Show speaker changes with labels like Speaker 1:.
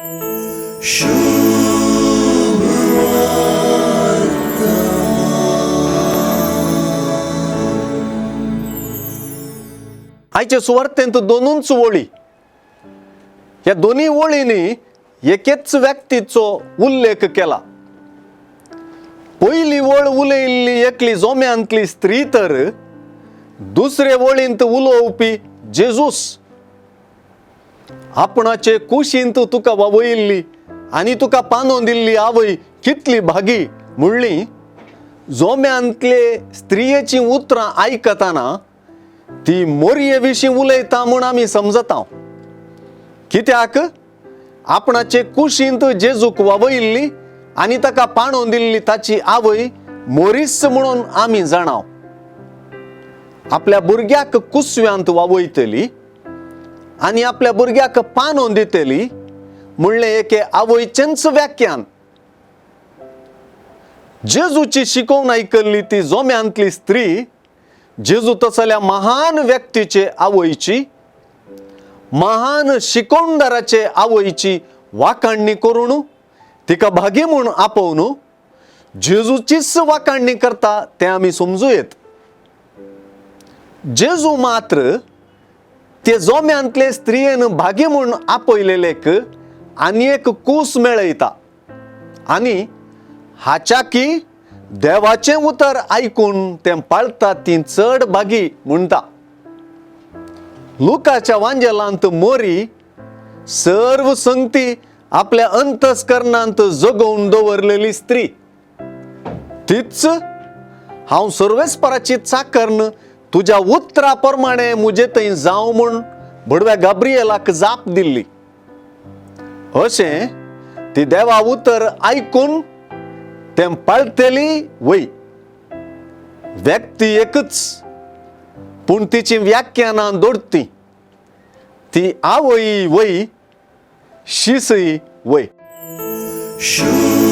Speaker 1: आयचे सुवार्तेंत दोनूच वळी. ह्या दोनूय वळींनी एकेच व्यक्तीचो उल्लेख केला. पयली वळ उलयिल्ली एकली जोम्यांतली स्त्री, तर दुसरे वळींत उलोवपी जेजूस. आपणाचे कुशींत तुका वावयिल्ली आनी तुका पानोवन दिल्ली आवय कितली भागी म्हणली जोम्यांतले स्त्रियेचीं उतरां आयकतना ती मोरये विशीं उलयता म्हूण आमी समजता. कित्याक आपणाचे कुशींत जेजूक वावयिल्ली आनी ताका पाणोवन दिल्ली ताची आवय मोरीस म्हणून आमी जाणाव. आपल्या भुरग्याक कुसव्यांत वावयतली आनी आपल्या भुरग्याक पानोवन दितली म्हणलें एके आवयचेंच व्याख्यान. जेजूची शिकोवन आयकल्ली ती जोम्यांतली स्त्री जेजू तसल्या महान व्यक्तीचे आवयची, महान शिकोवणदाराचे आवयची वाखाणणी करून तिका भागी म्हूण आपोवन जेजूचीच वाखाणणी करता तें आमी समजू येत. जेजू मात्र ते जोम्यांतले स्त्रियेन भागी म्हूण आपयलेलेक आनी एक कूस मेळयता आनी हाच्या की देवाचें उतर आयकून तें पाळटा ती चड भागी म्हणटा. लुकाच्या वांजेलांत मोरी सर्व संगती आपल्या अंतस्करणांत जगोवन दवरलेली स्त्री तीच हांव सर्वेस्पराची चाकर्न, तुज्या उतरा प्रमाणे मुजे थंय जावं म्हूण भडव्या गाब्रियलाक जाप दिल्ली. अशें ती देवा उतर आयकून तें पाळटली वय. व्यक्ती एकच, पूण तिची व्याख्यानां दोडती. ती आवय वय, शिसय वय.
Speaker 2: शुभ.